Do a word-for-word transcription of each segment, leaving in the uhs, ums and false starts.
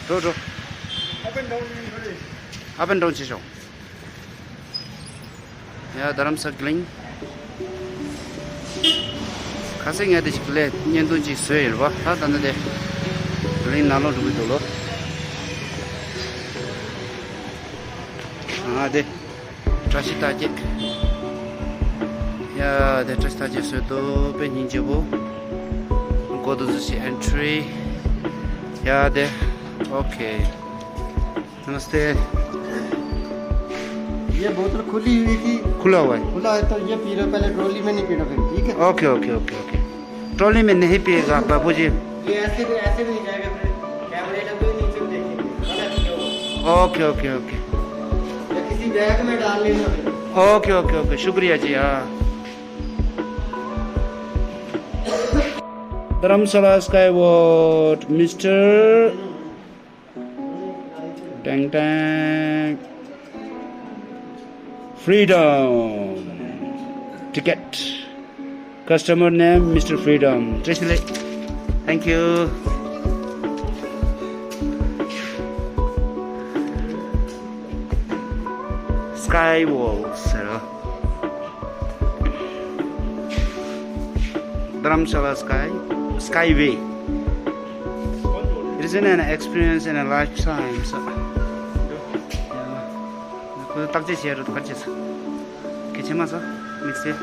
འགྲོ་འགྲོ། Up and down བྱེད་ཤོག་ཡ། རྡ་རམ་ས་གླིང་། ཁ་སང་ངས་དེ་ཞིག་ལས་བརྙན་ཐུང་ཅིག་བཟོས་ཡོད་རེད་པ། ད་ད་ནི་དེ་གླིང་ནང་ལོགས་འགྲོ་གི་འདུག་ལོ། ཨ་དེ། བཀྲ་ཤིས་རྟགས་བརྒྱད། ཡ་དེ་བཀྲ་ཤིས་རྟགས་བརྒྱད་བཟོས་འདུག་དཔེ་སྙིང་རྗེ་པོ། སྒོ་དུ་ཟུར་ཞིག་ཨེན་ཊི་རི། ཡ་དེ། ཨོ་ཁེ། नमस्ते। ये बोतल खुली हुई थी। खुला हुआ है। खुला है तो ये पी लो, पहले ट्रॉली में नहीं पीना फिर, ठीक है? Okay, okay, okay, okay. Trolley में नहीं पिएगा बाबूजी। ये ऐसे भी, ऐसे भी नहीं जाएगा, फिर कैमरे लगे हुए, नीचे भी देखेंगे, गलत क्यों? Okay, okay, okay. या किसी बैग में डाल लेना फिर। ओके, ओके, ओके, शुक्रिया जी। हाँ। Dharamshala sky walk, mister Tang tang. Freedom. Ticket. Customer name, Mister Freedom. Thank you. Skywalk, sir. Dharamshala Sky, Skyway. It is an experience in a lifetime. So, yeah. ཁོ་བརྟག་དཔྱད་བྱས་རོགས་ག་རེ་བྱས་སོང་། གལ་ཆེ་མ་སོང་། དམིགས་བསལ།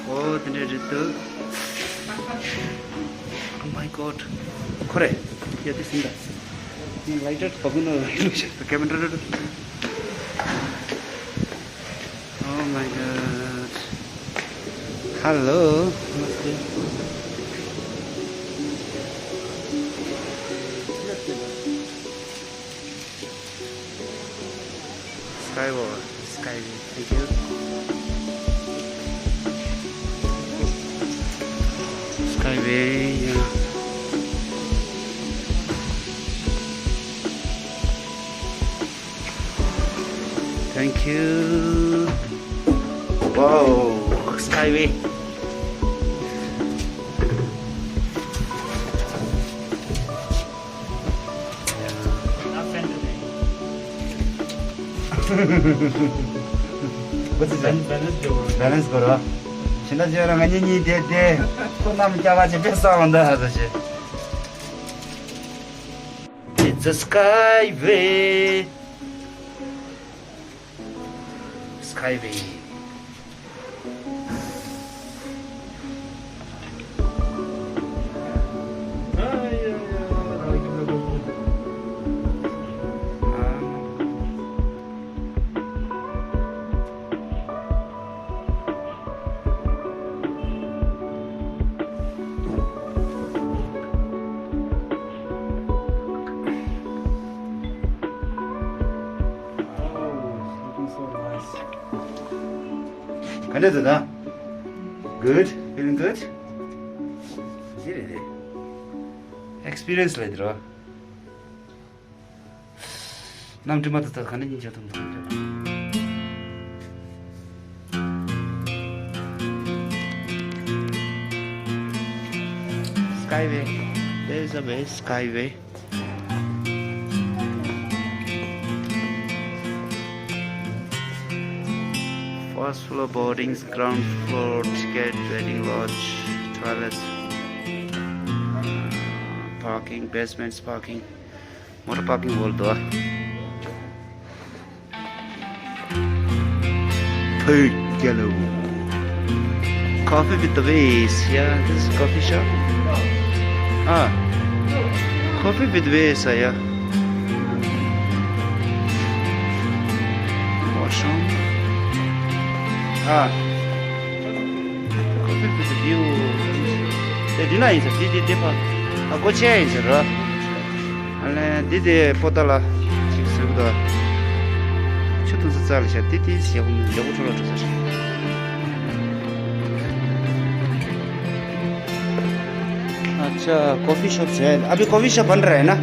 ཨོ་དེ་འདྲ་རེད་འདུག Oh my god. ཁོ་རེད། ཡ་དེ་སིན་ད། ལའི་ཊར་བ་གུ་ནོ་ལུ་ཤ་ད་ཀེ་མེ་ར་ར། Oh my god. Hello. Namaste. Skywalk, Skyway. Thank you. Skyway, yeah. Thank you. Wow, Skyway. What's it? Balance, balance, balance. Balance ཁོ་ར། ཕྱི་ན་ཇོ་ར་ང་གཉིས་གཉིས་བསྡད་དེ། ཁོ་རྣམས་སྐྱ་བ་ཆེ་དཔེ་ས་འོང་ད་ཧ་ཟ་ཆེ། It's a skyway. Skyway. ག་འདྲ་འདུག་ད། Good? Feeling good? ཞེ་རེད་རེད། Experience ལས་འདི་རོ། གནམ་གྲིབ་མ་དང་ད་ག་ནས་ཉིན་བྱ་ཐུབ་འདུག Skyway. There is a way, Skyway. First floor boardings, ground floor ticket, waiting lodge, toilets, parking, basement's parking. Motor parking wall door. Hey, yellow. Coffee with the waves. Yeah, this is coffee shop. Ah, coffee with waves, ah, yeah. Washroom. Ah, coffee with the view. དེ་འདི་ན་ཡིན་ས། འདི་འདི་འདི་ཕ། ཨ་སྒོ་ཕྱེ་ཡིན་ས་ར། ཨ་ལས་འདི་དེ་པོ་ཏ་ལ་ཅིག་བཟོས་འདུག་ཆུ་འཐུང་ས་རྩ་ལ་བཞག་འདི་དེ་ཞེ་པོ་མི་འདུག་ཡག་པོ་འཕྲོ་ལ་འགྲོ་ས་རེད། अच्छा, coffee shop से है। अभी coffee shop बन रहा है ना?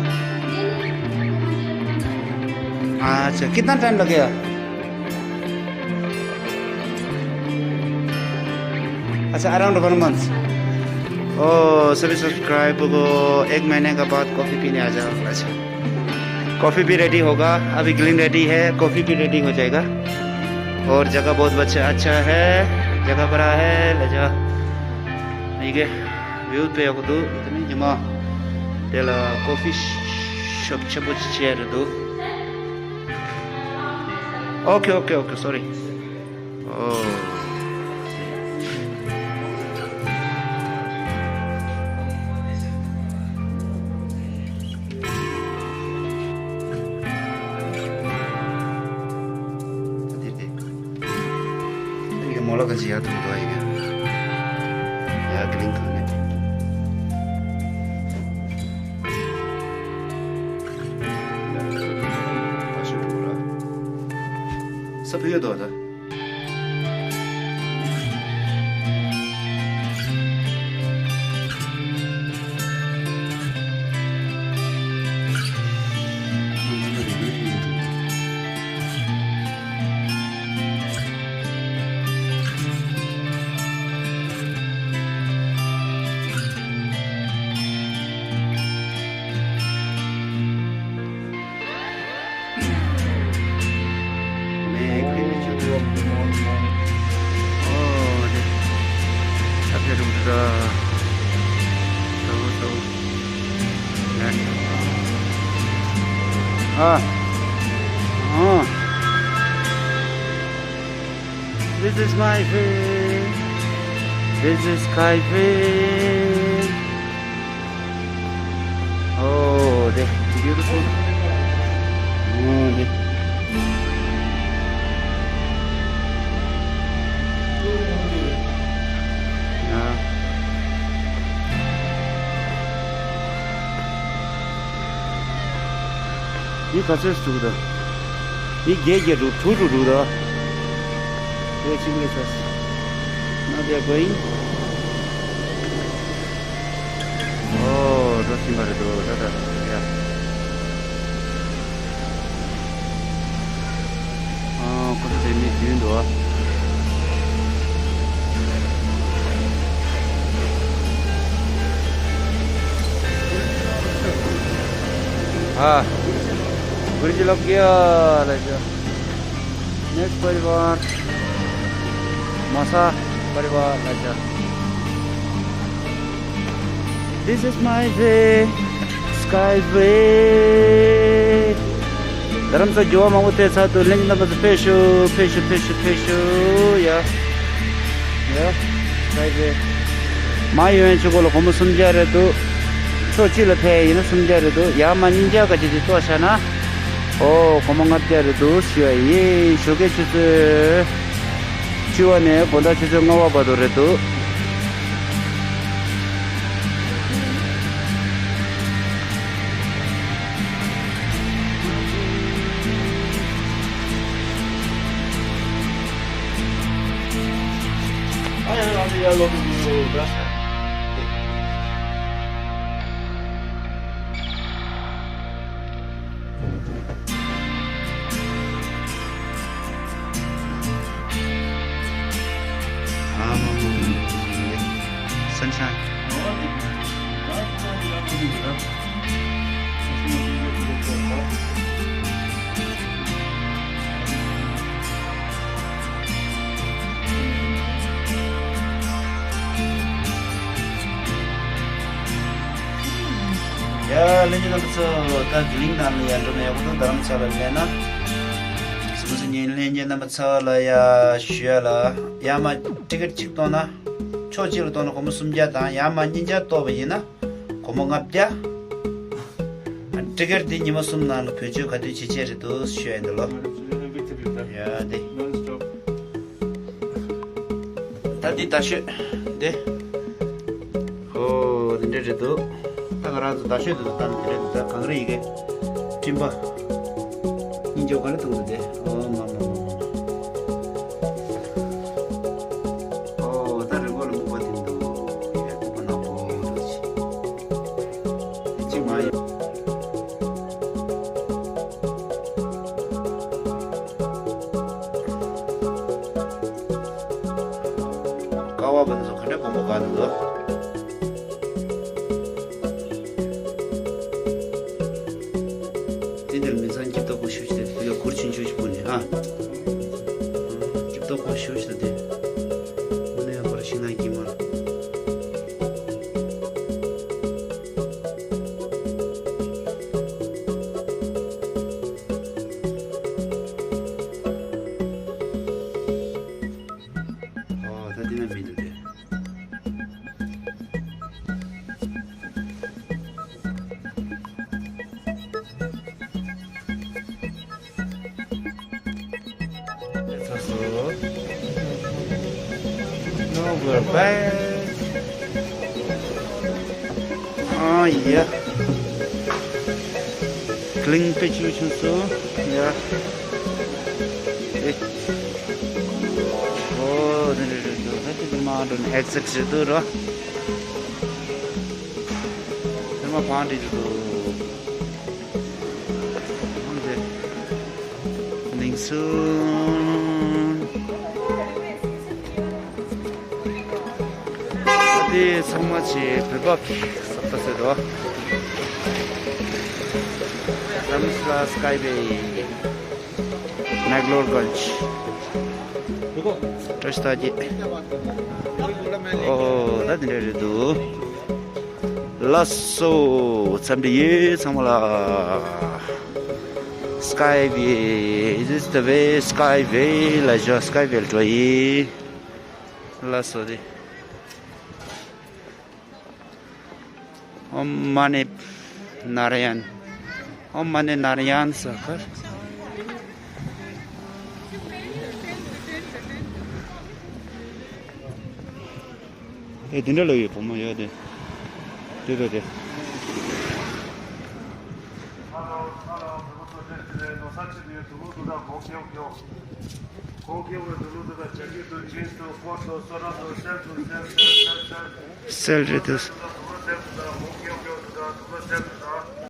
अच्छा, कितना टाइम लगेगा? अच्छा, around one month. ओ, सभी सब्सक्राइब को एक महीने का बाद कॉफी पीने आ जाओ। अच्छा, कॉफी भी रेडी होगा, अभी ग्रीन रेडी है, कॉफी भी रेडी हो जाएगा। और जगह बहुत अच्छा, अच्छा है, जगह बड़ा है, ले जाओ। ठीक है, व्यू पे को दो इतनी जमा तेला कॉफी शॉप छे बजे चेयर दो। Okay, okay, okay, sorry. ཨོ། ཨ། ཨ། This is my fish. This is Kai fish. Oh, they beautiful. Oh, they. Yeah. You got this too, though. ཡི་རྒྱལ་རྒྱལ་འགྲོ་དྲུག་འགྲོ་འགྲོ་ད། དེ་ཕྱིན་གྱི་ས། Now they are going. ཨོ། འགྲོ་ཕྱིན་པ་རེད་འགྲོ་ད་ད་ཡ། ཨ། ཁོ་ཚོ་དེ་མི་བདུན་འདུག་ཨ། हाँ, गुरुजी लोग गया, ले जाओ। नेक्स्ट परिवार, मसा परिवार, ले जाओ। This is my way, skyway. རྡ་རམ་ས་ལ་འགྱུར་བ་མང་པོ་ཐེབས་ཚར་འདུག་ལྷན་རྒྱས་རྣམ་པ་ཚོ་ཕེབས་ཤོག་ཕེབས་ཤོག་ཕེབས་ཤོག་ཕེབས་ཤོག་ཡ། ཡ། ས་ཡི་ཕེབས། མ་ཡོང་ཡང་ཆུ་གོ་ལ་སྒོར་མོ་སུམ་བརྒྱ་རེད་འདུག་ཕྱོགས་གཅིག་ལ་ཕེབས་ཡིན་ན་སུམ་བརྒྱ་རེད་འདུག་ཡར་མར་གཉིས་བརྒྱ་ག་ཅིག་ཅིག་གཏོང་བཞག་ན། ཨོ། སྒོར་མོ་ལྔ་བརྒྱ་རེད་འདུག་ཞུ་ཡ་ཡིན། ཞོགས་ཀའི་ཆུ་ཚོད་བཅུ་པ་ནས་དགོང་དག་ཆུ་ཚོད་ལྔ་པ་བར་དུ་རེད་འདུག Sunshine. ཡ། ལྷན་རྒྱས་རྣམ་པ་ཚོ། ད་གླིང་ནང་ལ་ཡར་འགྲོ་ན་ཡག་པོ་འདུག་རྡ་རམ་ས་ལ་སླེབས་ན། སུ་མུ་སུ་ཉིན་ལྷན་རྒྱས་རྣམ་པ་ཚོ་ལ་ཡ་ཞུ་ཡ་ལ། ཡར་མར་ཊི་ཀེ་ཊི་གཅིག་གཏོང་ན། ཕྱོགས་གཅིག་ལ་གཏོང་ན་སྒོར་མོ་སུམ་བརྒྱ་དང་ཡར་མར་གཉིས་བརྒྱ་གཏོང་བ་ཡིན་ན། སྒོར་མོ་ལྔ་བརྒྱ། ཊི་ཀེ་ཊི་འདི་ཉི་མ་གསུམ་ནང་ལ་བེད་སྤྱོད་ག་དུས་བྱེད་ཆེད་རེད་འདུག་ཞུ་ཡ་འདི་ལོ། ཡ་འདི། ད་འདི་རྡ་ཤོད་འདི། ཨོ། འདི་འདྲ་རེད་འདུག་ད་ང་རང་ཚོ་རྡ་ཤོད་དུ་ད་འདི་རེད་འདུག་ད་གངས་རི་ཡི་གེ་སྤྲིན་པ། སྙིང་རྗེ་པོ་ག་རེ་འདུག་འདི། ཨོ་མ་མ་མ་མ། ཨོ། ད་རི་མགོ་ལ་སྨུག་པ་དེ་འདུག་ཡ། སྨུག་པ་ནག་པོ་འདུག་ཅིག་ཅིག་མ་ཡིན། ཀ་བ་བ་ཚོ་ག་འདྲ་སྒོར་མོ་བཀག་འདུག་དེར་མི་ཚང་སྐྱིབས་ཏོག་པོ་ཞུ་ཞིག་དེ་ལ་གུར་ཆུང་ཆུང་ཞིག་ཕུལ་ནས་ཨ། སྐྱིབས་ཏོག་པོ་ཞུ་ཞིག་དེ། དངོས་གནས་ཡག་པོ་རེད་ཤིང་ནགས་དཀྱིལ་མར། ཨོ་ད་དེ་ན་མི་འདུག་དེ། That's also. No, we're back. Oh, yeah. Clean picture, so, yeah. Eh. Oh, no, no, no, no. That's the amount of exit to do, no? Then my party to do. ནིང་སུན། ཨ་དེ་ཚང་མ་ཆེ་བོད་པ་ཕྱག་ཏུ་ཟེར་དོ། རམ་ས་སི་ཀའི་ཝེ། མེག་ལོར་གོན་ཇི། བཀྲ་ཤིས་རྟགས་བརྒྱད། ཨོ་ད་དེ་འདྲ་རེད་འདུག་ལགས་སོ། འཚམས་འདྲི་ཡོད་ཚང་མ་ལ། Skyway, is this the way? Skyway ལ་བཞག Skyway ལ་འགྲོ་ཡིན། ལགས་སོ་དེ། ཨོཾ་མ་ཎི་ནཱ་ར་ཡན། ཨོཾ་མ་ཎི་ནཱ་ར་ཡན་ཟེར་ཁར། ཨེ་དེ་འདྲ་ལོས་ཡོད་བུ་མོ་ཡོད་དེ། དེ་དེ་དེ། སེལ་རེད་དེ།